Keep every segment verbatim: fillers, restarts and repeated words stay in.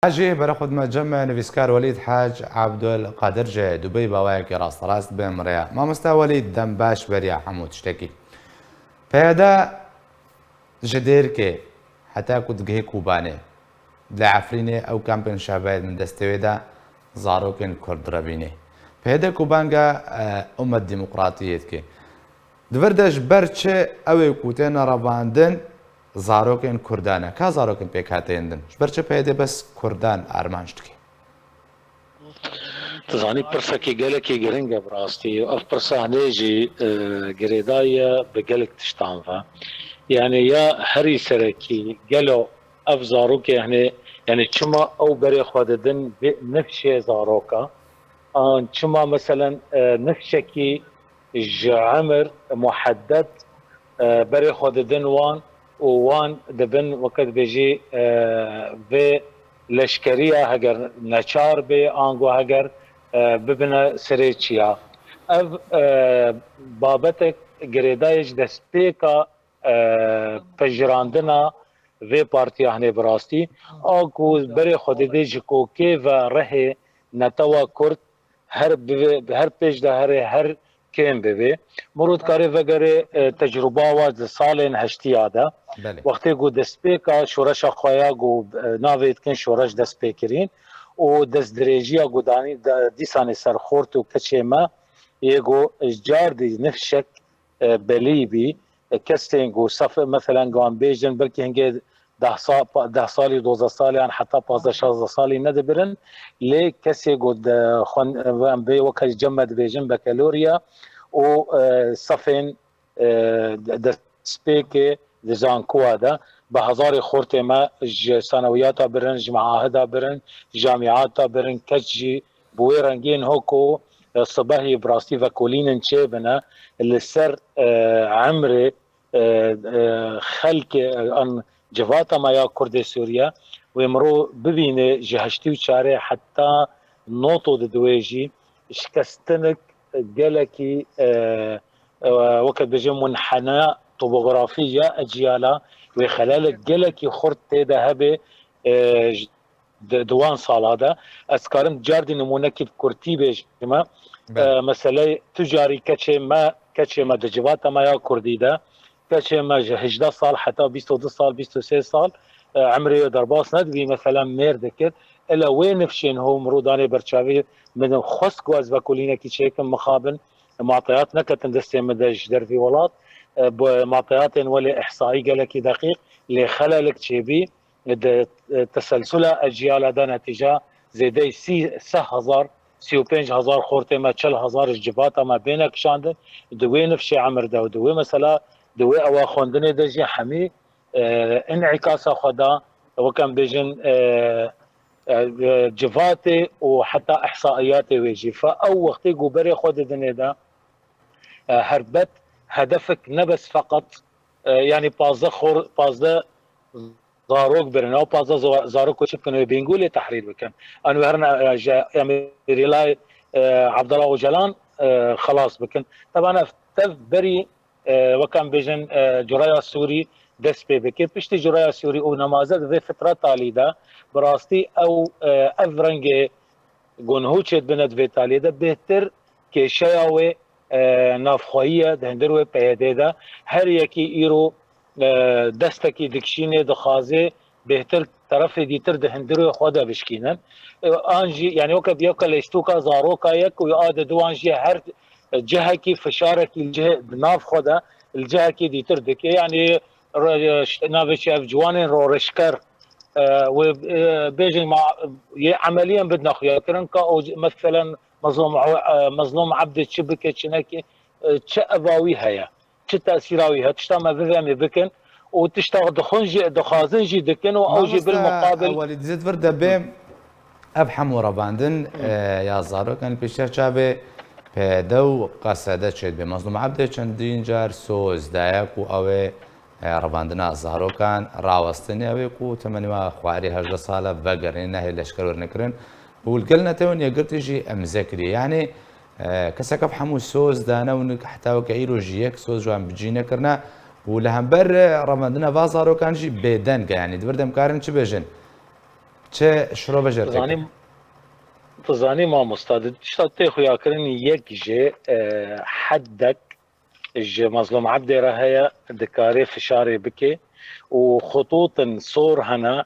Hacî, bere xwe dime cem me nivîskar Welîd Hac Abdul Qadir ji Dubey bi awayekî rasterast bi min re ye. Mamosta Welîd, dem baş beriya hemû tiştekî. P Y D ji Dêrkê heta ku digihê Kobanê, li Efrînê ew kampên şevayê min destê wê de zarokên Kurd direvînê. P Y D Kobange, e, umet demokratiyê dike. Di vir de ji ber çi ew ê ku têne revandin zarokên Kurdan e? Ka zarokên pêkhateyên din? Ji ber çi P Y D bes Kurdan armanc dike? Dizanî pirsekî gelekî giring e bi rastî. Ev pirsa hinê jî, e, girêdayî ye bi gelek tiştan ve. Yani ya herî serekî gelo ev zarokê hinê, yani çima ew berê xwe didin vê nifşê zaroka? An çima meselen, e, nifşekî ji emir muheddet, e, berê xwe didin wan û wan dibin, weke dibêjî, e, vê leşkeriya heger neçar bê, ango heger, e, bibine serê çiya. Ev, e, babetek girêdayê ji destpêka, e, pejirandina vê partiya hinê bi rastî. A ku berê xwe didê ji kokê ve rihê netewa Kurd her bi, her pêş de herê her kêm bibê. Mirov dikarê vegerê, e, tecrûba wa di salên heştiya de. Belê. Wextê ku destpêka şoreşa xwe ya ku, e, navê dikin şoreş dest pê kirîn û destdirêjiya ku danî de, dîsanê ser xort û keçê me yê ku ji cardî nifşek, e, belî bî. E, kesên ku saf, meselen, ku em bêjin, belkî hingê deh sa-, pa-, deh salî, dozdeh salî, yan heta pazdeh şazdeh salî nedibirin. Lê kesê ku de-, xwen-, em bê weke cem me dibêjin, bekeloriya û, e, safên, e, de-, destpêkê di zankowa de bi hezarê xortê me ji sanewiyata birin, ji meahida birin, ji camiyata birin, keç jî bi wê rengî niho ku, e, sibehî bi rastî vekolînin çêbine li ser, e, emrê, e, e, xelkê, e, an civata me ya Kurdê Sûriye, wê mirov bibîne ji heştê û çarê heta noto di diwê jî şikestinik gelekî, e, e, weke dibêjin munhena topografî ya eciyala wê xelelek gelekî xurt tê de hebe, e, ji di, di wan sala de. Ez karim cardî nimûnekî bi kurtî bêjime. Belê. E, meseleyê tu carî keçê me, keçê me di civata me ya kurdî de, keçê me ji hejdeh sal heta bîst û du sal, bîst û sê sal, e, emrê wê derbas nedibî, mesela mêr dikir. Ela wê nifşên ho mirû danê berçavê min xwest ku ez vekolînekî çêkim mixabin. Mateyat neketin destê min de ji dervî welat. E, bi mateyatên welê ihsaî gelekî deqîq, lê xelelik çêbî. Di, e, teselsula eciyala de netîca zêdeyî sî, sê hezar, sî û pênc hezar xortê me, çil hezar ji civata me bêne kişandin. Di wê nifşê emir de û di wê mesela, di wê ewa xwendinê de jî hemî, e, înîkasa xwe da, weke em bêjin, e, e, e, civatê û heta ihsaiyatê wê jî. Fe ew wextê ku berê xwe didinê de, e, helbet hedefek ne bes feqet, e, yanî pazdeh xor-, pazdeh zarok birin. Ew pazdeh za-, zarok ku çi bikin, wê Bîngûlê tehrîr bikin. An wê herin, e, ji Emîrîlay, e, Abdullah Ocalan, e, xelas bikin. Teban ev tev berî, e, weke em bêjin, e, curaya Sûrî dest pê bike. Piştî curaya Sûrî û nemaze di vê fitra talî de, bi rastî ew, e, ev rengê ku niho çêdibine di vê taliyê de bêhtir kêşeya wê, e, navxweyî ye di hundir wê P Y D de. Her yekî îro, e, destekî dikişînê, dixwazê bêhtir terefê dîtir di hundir wê xwe de bişkînin. E, an jî, yani weke, weke lêstûka zaroka ye ku a di diwan jî her cihekî fişarekî li cih-, di nav xwe de li cihekî dîtir dike. Yani re-, navê çi ev ciwanên rorişker, e, wê, e, bêjin ma, yê emeliyen bidine xuyakirin ka o c-, meselen Mezlûm, e, Mezlûm Ebdî çi bike, çi neke, e, çi eva wî heye, çi tesîra wî heye, tişta me bivemê bikin û tişta dixwin jî, dixwazin jî dikin û ew jî bil Mamoste muqabil. Ewelî, dizêt vir de bê, ev hemû revandin, e, ya zarokan pêşiya çavê P Y D û Q S D çêdibê. Mezlûm Ebdê çendîn car soz daye ku ew ê, e, revandina zarokan rawestine, ew ê ku temenê we xwarî hejdeh sal e, vegerîne, nehê leşker werine kirin. Û li gel Netewên Yekgirtî jî îmze kiriye. Yanî, e, kesek ev hemû soz dane û nik heta weke îro jî yek soz ji wan bi cî nekirine û li hember, e, revandina va zarokan jî bêdeng e. Yanî di vir de em karin çi bêjin? Çi şirove jê Tu re zanî, pêk tu zanî mamosta, di tişta tê xuyakirin yek jê, e, heddek ji Mazlûm Ebdê re heye, dikare fişarê bike û xitûtin sor hene,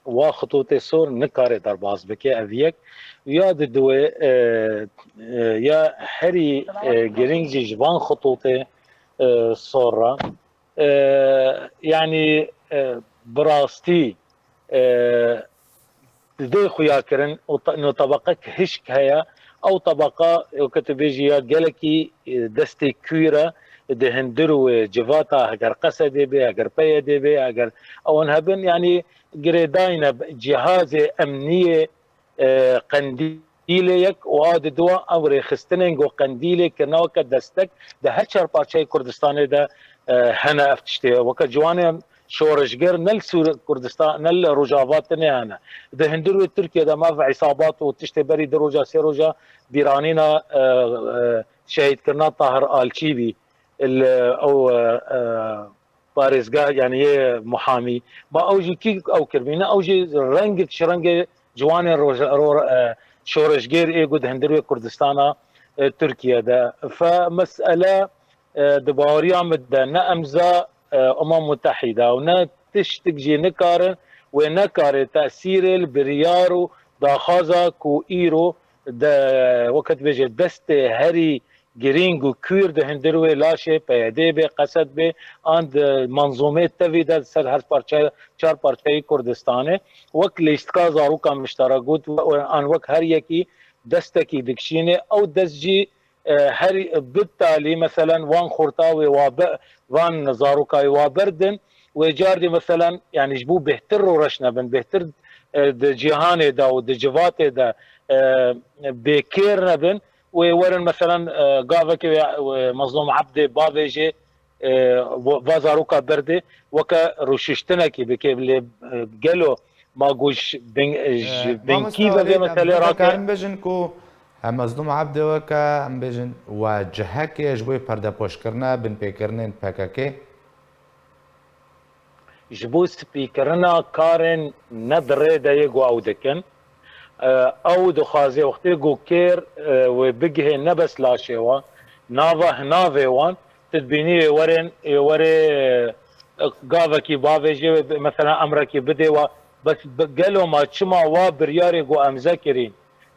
wa xitûtê sor nikare derbas bike, ev yek. Ya di duwê, e, e, ya herî, e, girîng jî ji van xitûtê, e, sor re, e, yanî, e, bi rastî, e, dê xuya kirin û te-, no tebeqek hişk heye. Ew tebeqa, weke tu bêjî, ya gelekî, e, destê kûr e, di hundir û civata, heger Qesedê bê, heger P Y D'ê bê, heger ewan hebin, yanî girêdayî ne cihazê emniyê, e, Qendîlê yek û a di duwa ew rêxistinên ku Qendîlê kirine weke destek di her çar parçeyê Kurdistanê de, e, hene ev tiştê. Weke ciwanên şoreşger ne li Sûr-, Kurdistan, ne li Rojava tenê hene. Di hundir wê Tirkiye de me ve îsabat û tiştê berî du roja, sê roja bîranîna, e, e, şehîdkirina Tahir Alçî bî. Li ew, e, e, parêzgah, yanî yê muhamî. Ma ew jî kî ew kir bîne? Ew jî rengek ji rengê ciwanên roje-, ro-, e, şoreşgêr ê ku di hundir wê Kurdistana, e, Tirkiye de. Fe mesele, e, di baweriya min de ne emza, e, Umem Mutehîda û ne tiştik jî nikarin wê nekare tesîrê li biryar û daxwaza ku îro de, weke dibêje, destê herî girîng û kûr di hundir wê laşê P Y D'ê bê, Qesed bê, an di manzûmê tevî de ser her parçe, çar parçeyê Kurdistanê, wek lîstika zaroka miştera got, an wek her yekî destekî dikişînê, ew dest jî, e, her bi talî, meselen, wan xorta wê wa be-, van zaroka wê wa berdin, wê cardî, meselen, yanî ji bo bêhtir roreş nebin, bêhtir, e, di cîhanê de û di civatê de, e, bêkêr nebin, wê werin, meselen, e, gavekê wê, wê Mazlûm Ebdê bavêjê, e, va-, va zaroka berdê, weke rûşiştinekî bike, lê, e, gelo ma ku ji bin, ji E, bin kî ve vê meselê rake? Karin bêjin ku, e, Mazlûm Ebdê weke, em bêjin, we cihekê ji bo perdepoşkirina binpêkirinên P K K? Ji bo spîkirina karên ne di rê de yê ku ew dikin, e, ew dixwaze wextê ku kêr, e, wê bigihê ne bes laşê wan, nava hinavê wan, tu dibînî wê werên, wê werê, e, gavekî bavêjê, wê bi-, mesela emrekî bidê wa, bes bi-, gelo ma çima wa biryarê ku emze kirîn,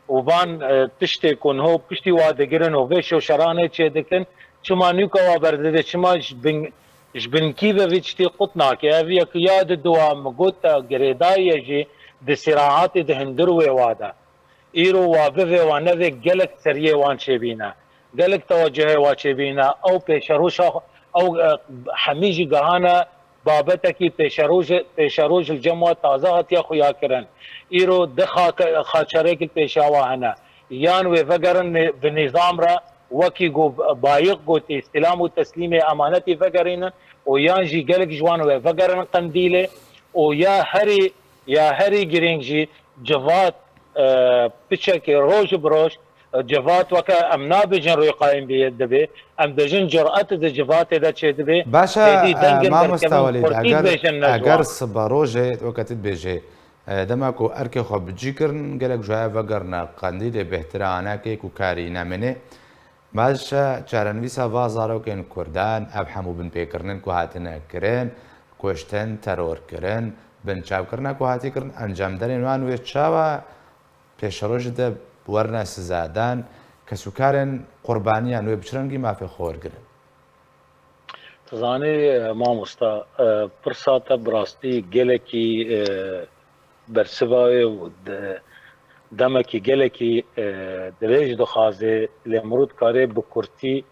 û van, e, tiştê ku niho piştî wa digirin û vê şoşeranê çêdikin, çima nûka wa berdide, çima ji bin, ji bin kî ve vî tiştî qut nake? Ev yek ya di dua min got te girêdayî ye jî di sîraatê di hundir wê wa de. Îro wa bivê wa nevê gelek seriyê wan çêbîne. Gelek tewecehê wa çêbîne. Ew pêşerûşa, ew, e, hemî jî gihane babetekî pêşeroj, pêşeroj li cem we taze hatiye xuyakirin. Îro di xake-, xaçerek li pêşa we hene. Yan wê vegerin nê-, bi nîzam re, wekî ku Bayiq gotî, silam û teslîmê emanetî vegerînin û yan jî gelek ji wan wê vegerin Qendîlê û ya herî, ya herî girîng jî civat, e, piçekê roj bi roj, e, civat weke em nabêjin rûyê qayîm bî-, dibê, em dibêjin curet di civatê de çêdibê. Baş e, hêdî dengên e, mamosta berkevin Welîd, kurtî eger, dibêjin ne ji eger wan. Sibe rojê weke tu dibêjê, e, dema ku erkê xwe bi cî kirin, gelek ji waya vegerine Qendîlê bêhtir e, anakê ku karî nemîne. Baş e, çarenivîsa va zarokên Kurdan, ev hemû binpêkirinên ku hatine kirin, kuştin, teror kirin, binçavkirina ku hatiye kirin, encamderên wan wê çawa pêşerojê de werine sizadan, kesûkarên qurbaniyan wê bi çi rengî mafê xwe wergirin? Tu zanî, e, mamosta, e, pirsa te bi rastî gelekî, e, bersiva ye û de-, demekî gelekî, e, dirêj dixwaze, lê mirov dikare bi kurtî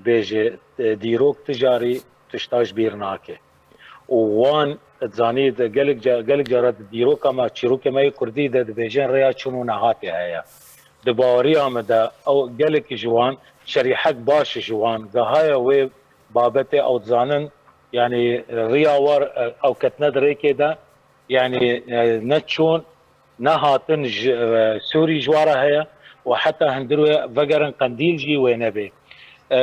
bêje, e, dîrok ti carî tişta ji bîr nake. Û wan, zanî, de gelek ca-, gelek cara di dîroka me, çîrokê me yê kurdî de dibêjin rêya çûn û nehatê heye. Di baweriya me de ew gelek ji wan şerîhek baş ji wan gihaye wê babetê, ew dizanin, yanî riya war, e, ew ketine di rêkê de, yanî, e, ne çûn, ne hatin ji, e, Sûrî ji wa re heye û heta hundir wê vegerin Qendîl jî wê nebê. E,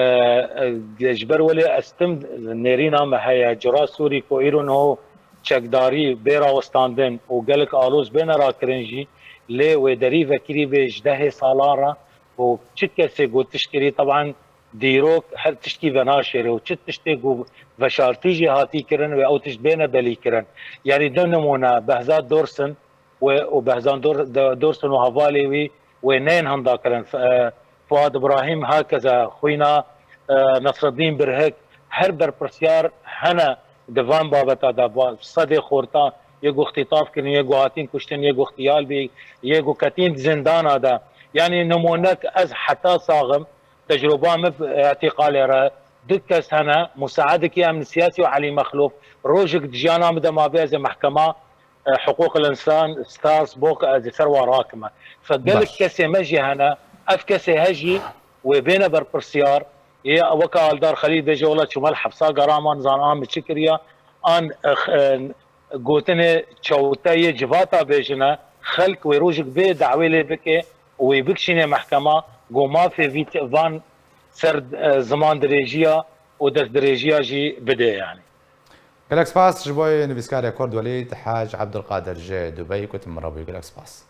e, ji ber welê ez tim nêrîna me heye, cura Sûrî ku îro niho çekdarî bê rawestandin û gelek aloz bêne rakirin jî, lê wê derî vekirî bê ji dehê salan re û çi kesê ku tişt kirî, teban dîrok her tiştkî venaşêre û çi tiştê ku veşartî jî hatî kirin wê ew tişt bêne belî kirin. Yanî du nimûne, Behzat Dorsin wê û Behzan Dor-, De-, Dorsin û hevalê wî wê nên hinda kirin. F-, e, Fuad Ibrahîm hakeza, xwîna, e, Nesreddîn Birhik, her berpirsyar hene di van babeta de, ba-, sedê xorta, yê ku îxtîtaf kirin, yê ku hatîn kuştin, yê ku îxtiyal bî, yê ku ketîn zindana de. Yanî nimûnek ez heta sax im, tecrûba min îtîqalê re, du kes hene, musaedekî em li siyasî û Elî Mexlûf, rojek di jiyana min de mabe ez ê mehkema, e, hiqûqil însan, Strasbourg, ez ê ser wan rakime. Fe gelek Baş. kesê me jî hene, ev kesê he jî wê bêne berpirsiyar. Yê weke Aldar Xelîl bêje, wela çûme li hepsa geraman, zan an min çi kiriya, an, e, x-, e, gotinê çewte yê civata bêjine, xelk wê rojek bê dawê lê bike û wê bikişîne mehkema, ku mafê vî t-, van ser, e, ziman dirêjiya û destdirêjiya jî bide yani. Gelek spas ji bo nivîskarê Kurd Welîd Hec Ebdulqadir ji Dubey ku tu min re bûyî. Gelek spas.